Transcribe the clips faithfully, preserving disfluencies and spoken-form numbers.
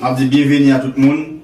Ap di byenveni a tout moun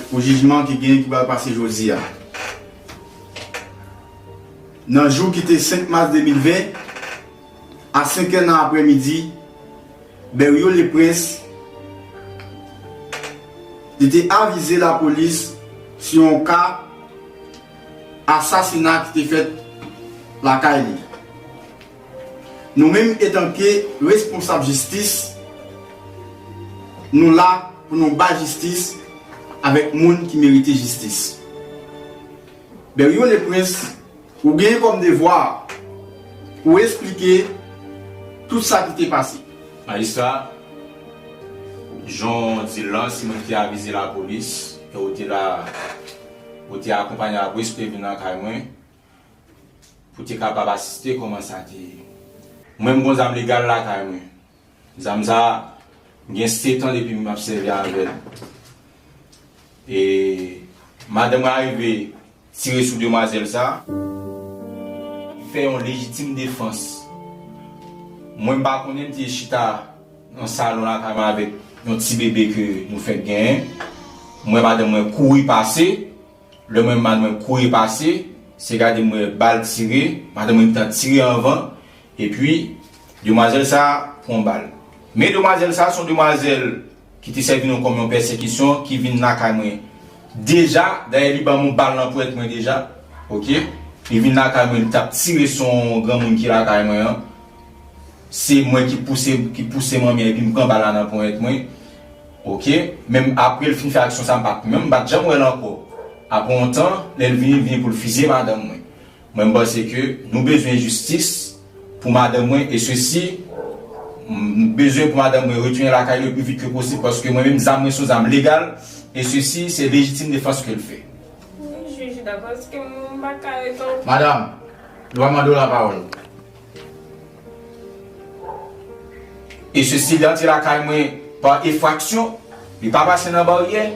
pou jijman ki gen, ki pral pase jodi a. Nan jou ki te senk mas de mil ven, a senk è nan aprèmidi, Berrio Leprince, li te avize lapolis sou yon ka asasina ki te fèt lakay li. Nou menm, etanke responsab jistis, nou la pou nou bay jistis avèk moun ki merite jistis. Berrio Leprince, ou genyen kòm devwa pou w esplike tout sa ki te pase. Majistra, jan w di l lan, se mwen ki te avize lapolis, e w te la, ou te akonpanye lapolis pou te vin lakay mwen, pou te kapab asiste kòman sa te ye. Mwen, m gon zam legal lakay mwen. Zam sa, m gen sèt an depi m ap sèvi avè l. E madanm mwen arive tire sou demwazèl sa. Li fè yon lejitim defans. Mwen, m pa konnen, m te chita nan salon lakay mwen avèk yon ti bebe ke nou fèk genyen. M wè madanm mwen kouri pase. Lè mwen, madanm mwen kouri pase, se gade m wè bal tire, madanm mwen gentan tire anvan, epi demwazèl sa pran bal. Men demwazèl sa, se yon demwazèl ki te sèvi nou kòm yon pèsekisyon, ki vin lakay mwen deja, dayè li ban m yon bal nan ponyèt mwen deja, oke? Li vin lakay mwen, li t ap tire sou yon granmoun ki lakay mwen an. Se mwen ki pouse, ki pouse manmi an, epi m pran bal la nan ponyèt mwen. Oke? Menm apre l fin fè aksyon sa, m pa t, menm m pa t janm wè l ankò. Apre yon tan, lè l vini, l vini pou l fizye madanm mwen. Mwen, m panse ke nou bezwen jistis pou madanm mwen, e sesi, m bezwen pou madanm mwen retounen lakay li le plus vite que possible, paske mwen menm, zam mwen se yon zam legal, e sesi, se lejitim defans ke l fè. Wi, jij, paske m pa ka rete ankò. Madanm, nou va mande w lapawòl. E sesi, li antre lakay mwen pa enfraksyon, li pa pase nan baryè.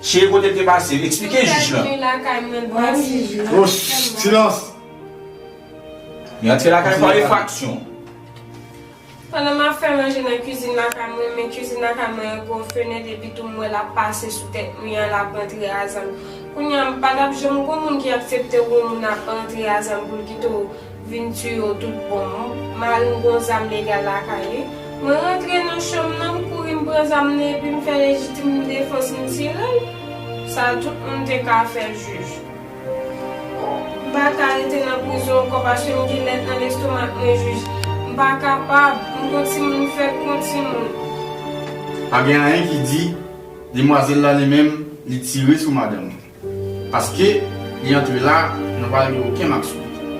Cheri, kote l te pase? Eksplike jij lan. Li lakay mwen, lakay mwen, pase. Oh, silans! Li antre lakay pa enfraksyon. Pandan m ap fè manje nan kizin lakay mwen, men kizin lakay mwen an gen yon fenèt, epi tou m wè l ap pase sou tèt mi an, l ap rantre a zam. Kounye a, m pa t ap janm gon moun ki aksepte yon moun ap rantre a zam pou l kite w vin tiye w tout bon. Mari m gon zam legal lakay li. Mwen rantre nan chanm nan, m kouri, m pran zam nan, epi m fè lejitim defans, m tire l. Sa tout moun te ka fè, jij. M pa ka rete nan prizon ankò paske m gen lèt nan lestomak mwen, jij. M pa kapab. M gon timoun, m fèk gon timoun. Pa gen anyen ki di demwazèl la li menm, li tire sou madanm. Paske li antre la, nou pa gen okenn mak sou li.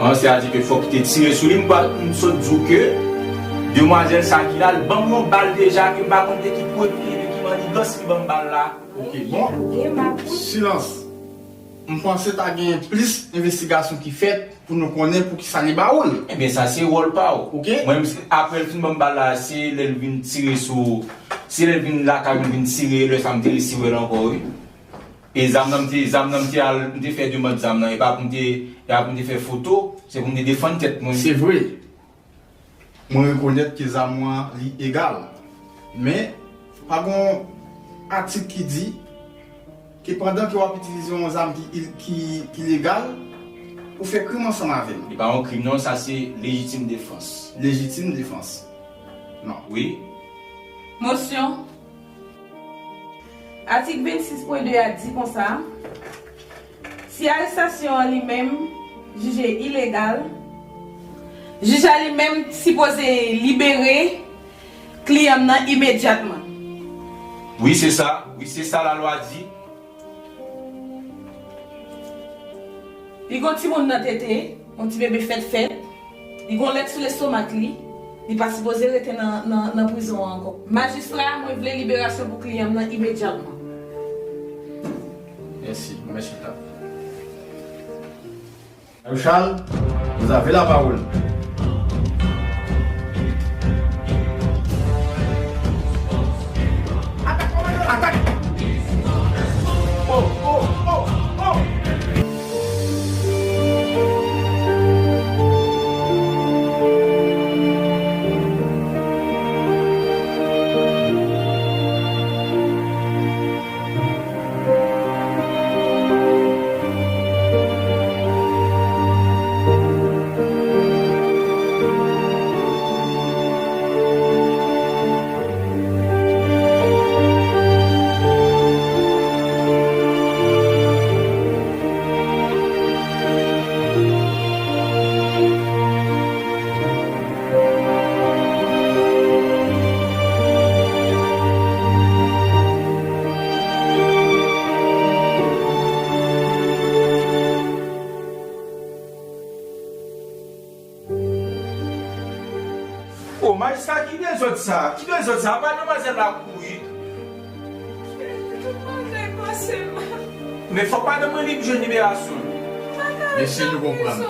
An, sètadi ke fòk li te tire sou li, m pa, m sot di w ke demwazèl sa ki la, li ban m yon bal deja, ke m pa konn de ki pwodui, de ki manigans li ban m bal la. Oke, bon. Silans. M panse ta gen plis envestigasyon ki fèt pou nou konnen poukisa li ba ou l. Ebyen, sa se wòl pa w. Oke. Mwen, apre l fin ban m bal la, se lè l vin tire sou, se lè l vin lakay mwen vin tire, lè sa m te resi wè l ankò, wi. E zam nan m te, zam nan m te al, m te fè demann zam nan, e pa pou m te, e pa pou m te fè foto, se pou m te defann tèt mwen. Se vre. Mwen rekonèt ke zam ou an li egal. Men, pa gon atik ki di ke pandan ke w ap itilize yon zam ki, ki, ki legal, ou fè krim ansanm avè l. Li pa yon krim non, sa se lejitim defans. Lejitim defans. Non. Wi. Mosyon. Atik vennsis pwen de a di konsa, si arestasyon an li menm jije ilegal, jij la li menm sipoze libere kliyan m nan imedyatman. Wi, se sa. Wi, se sa lalwa di. Li gon timoun nan tete, yon ti bebe fèt fèt. Li gon lèt sou lestomak li. Li pa sipoze rete nan, nan, nan prizon an ankò. Majistra, mwen vle liberasyon pou kliyan m nan imedyatman. Mèsi. Mèsi, ta. Charles, vous avez la parole. Atak, kòmandan, atak! Oh, oh, oh, oh! O, majistra, ki dezòd sa? Ki dezòd sa? Apa demwazèl la kouri? Men fòk madanm mwen li jwenn liberasyon. Mesye, nou konprann.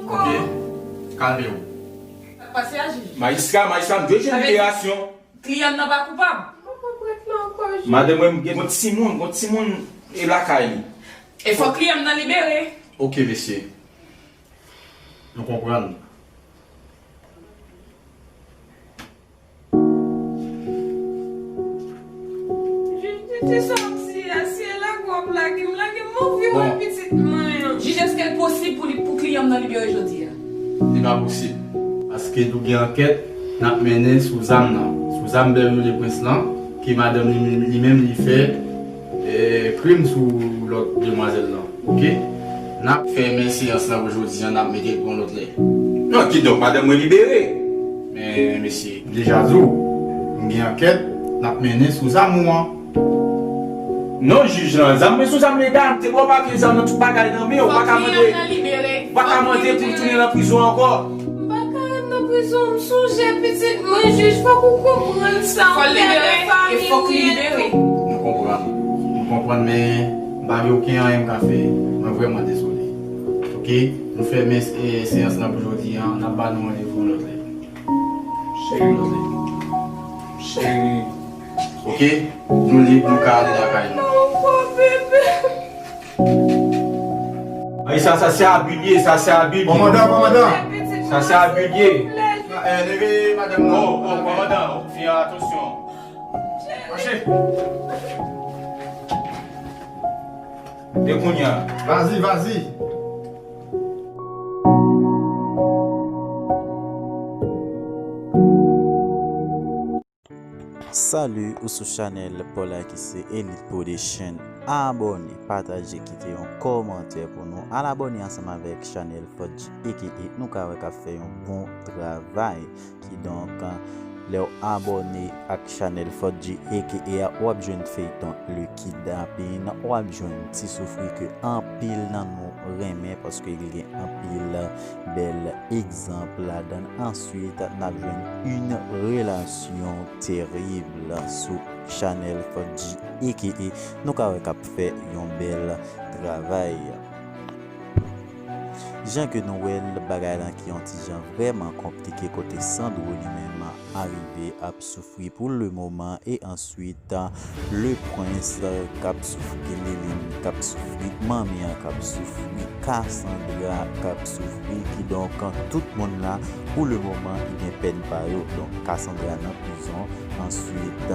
Ok? Kalme w. Sa k pase a, jij? Majistra, majistra, m dwe jwenn liberasyon. Kliyan m nan pa koupab. Madanm mwen, gen yon timoun, yon timoun e lakay li. E fòk kliyan m nan libere. Ok, mesye. Nou konprann. Jij, di sa w di a, si e lage w ap lage m, lage m, mwen anvi wè pitit mwen an. Jij, èske l posib pou li, pou kliyan m nan libere jodi a? Li pa posib. Paske nou gen ankèt n ap mennen sou zam nan. Sou zam Berryo Leprince lan, ke madanm li, li menm li fè, eh, krim sou lòt demwazèl lan. Ok? N ap fèmen seyans lan pou jodi a, n ap mete l pou yon lòt lè. Non, kidonk, madanm mwen libere. Men, mesye, m deja di w, m gen ankèt n ap mennen sou zam ou an. Non, jij lan, zam mwen se yon zam legal, m te ba w papye zam nan, tout bagay nan men w, ou pa ka mande, ou pa ka mande pou l tounen nan prizon ankò. M pa ka ret nan prizon, m sonje pitit mwen, jij, fòk ou konprann sa, m pèdi fanmi m e tou. Nou konprann, nou konprann, men m pa gen okenn anyen m ka fè, mwen vrèman dezole. Ok? Nou fèmen, eh, seyans lan pou jodi a, n ap ba nou randevou yon lòt lè. Cheri, cheri. Ok? Nou lib, nou ka ale lakay nou. Ay, sa, sa se abi li ye, sa se abi li. Kòmandan, kòmandan. Sa se abi li ye. Eh, leve madanm nan. Oh, oh, kòmandan, oh, fè atansyon. Mache. E kounye a? Vazi, vazi. Salut, ou sou chanèl Paul Akise Elite Production. Abòne, pataje, kite yon kòmantè pou nou. Al abòne ansanm avèk chanèl Fodji A K A, nou ka wè k ap fè yon bon travay. Kidonk, lè w abòne ak chanèl Fodji A K A a, w ap jwenn feyton Le Kidnapin, w ap jwenn Ti Soufri ke anpil nan nou renmen paske li gen anpil bèl egzanp ladan l. Answit, n ap jwenn Une relation terrible sou chanèl Fodji A K A. Nou ka wè k ap fè yon bèl travay. Jan ke nou wè l, bagay lan ki yon ti jan vrèman konplike kote Sandro li menm arive ap soufri pou le moman e answit Le Prince k ap soufri, Liline k ap soufri, manmi an k ap soufri, Cassandra k ap soufri, kidonk tout moun la pou le moman li gen pèn pa yo. Donk Cassandra nan prizon, answit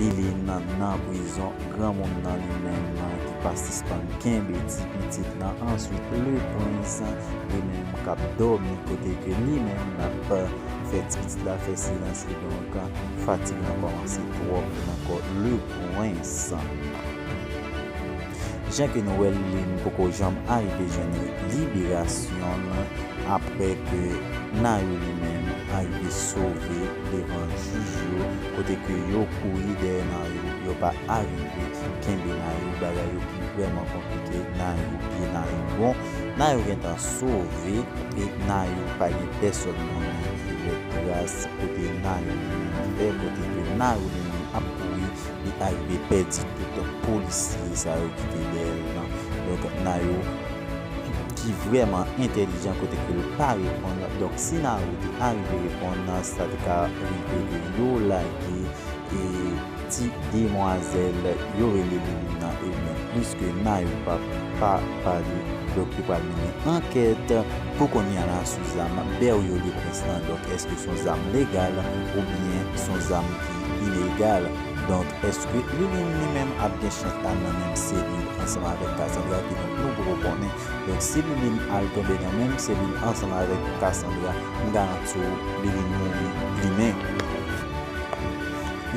Liline nan prizon, granmoun nan li menm ki pa sispann kenbe ti pitit lan. Answit, Le Prince, li menm k ap dòmi, kote ke li menm l ap fè ti pitit la fè silans li. Donk, fatig lan kòmanse twòp nan kò Le Prince. Jan ke nou wè l, li poko janm arive jwenn liberasyon l, apre ke Nayou li menm arive sove devan jij yo, kote ke yo kouri dèyè Nayou, yo pa arive kenbe Nayou, bagay yo ki vrèman konplike, Nayou, pye Nayou bon, Nayou gentan sove, e Nayou pa gen pèsòn moun ki wè tras kote Nayou li menm fè, kote ke Nayou li menm ap kouri, li arive pèdi tout polisye sa yo ki te dèyè l lan. Donk, Nayou ki vrèman entèlijan kote ke l pa reponn. Donk, si Nayou te arive reponn, sa te ka rive ke yo lage, e, ti demwazèl yo rele Liline nan, ebyen, pliske Nayou pa, pa pale, donk, yo pral mennen ankèt pou kounye a la sou zam Berryo Leprince lan. Donk, èske se yon zam legal oubyen se yon zam ki ilegal? Donk, èske Liline li menm ap gen chans al nan menm selil ansanm avèk Cassandra? Kidonk, nou poko konnen. Donk, si Liline al tonbe nan menm selil ansanm avèk Cassandra, m garanti w, Liline mouri plimen.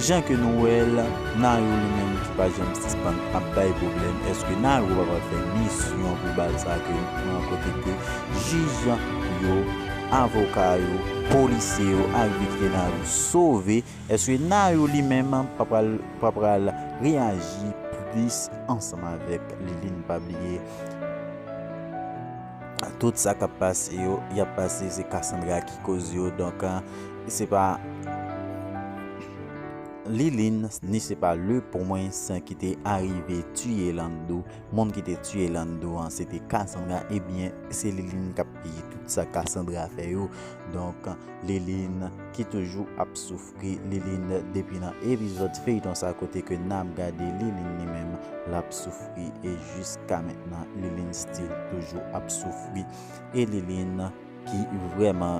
Jan ke nou wè l, Nayou li menm ki pa janm sispann ap bay pwoblèm, èske Nayou pa pral fè misyon pou bal sa ke li pran, kote ke jij yo, avoka yo, polisye yo, arive kite Nayou sove? Èske Nayou li menm pa pral, pa pral reyaji plis ansanm avèk Liline? Pa bliye, tout sa k ap pase yo, y ap pase, se Cassandra ki koz yo. Donk, se pa Liline, ni se pa Le Prince ki te arive tiye Lando. Moun ki te tiye Lando an, se te Cassandra. Ebyen, se Liline k ap peye tout sa Cassandra fè yo. Donk, Liline ki toujou ap soufri. Liline, depi nan epizòd feyton sa, kote ke n ap gade Liline li menm, l ap soufri. E jiska mentnan, Liline still toujou ap soufri. E Liline ki vrèman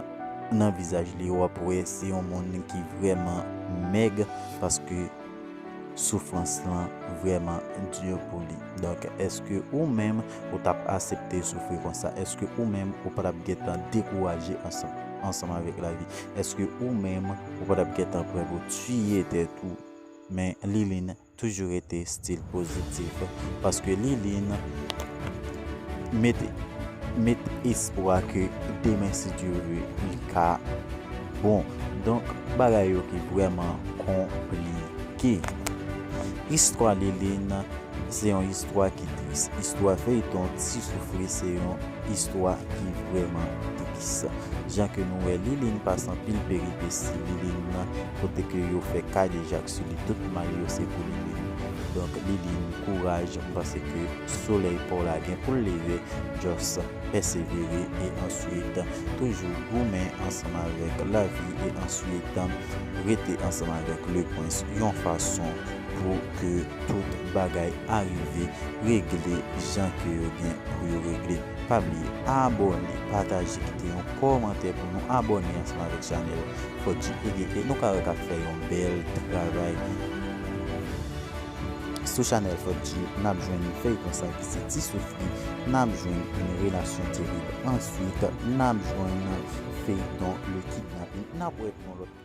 nan vizaj li, w ap wè se yon moun ki vrèman mèg, paske soufrans lan vrèman di pou li. Donk, èske ou menm ou t ap aksepte soufri konsa? Èske ou menm ou pa t ap gentan dekouraje ansanm, ansanm avèk lavi? Èske ou menm ou pa t ap gentan prè pou tiye tèt ou? Men Liline toujou rete still pozitif, paske Liline met, met espwa ke demen, si Dye vle, li ka bon. Donk, bagay yo ki vrèman konplike. Istwa Liline, se yon istwa ki tris. Istwa feyton Ti Soufri, se yon istwa ki vrèman tris. Jan ke nou wè, Liline pase anpil peripesi. Liline, kote ke yo fè kadejak sou li, tout mal yo se pou Liline. Donk, Liline, kouraj, m panse ke solèy pa w la gen pou l leve. Just pèsevere e answit toujou goumen ansanm avèk lavi e answit rete ansanm avèk Le Prince yon fason pou ke tout bagay arive regle jan ke yo gen pou yo regle. Pa bliye abòne, pataje, kite yon kòmantè pou nou abòne ansanm avèk chanèl Fodji Ege e nou ka wè k ap fè yon bèl travay. Sou chanèl Fodji, n ap jwenn feyton sa ki se Ti Soufri, n ap jwenn Une relation terrible. Answit, n ap jwenn feyton Le Kidnapping. N ap wè pou yon lòt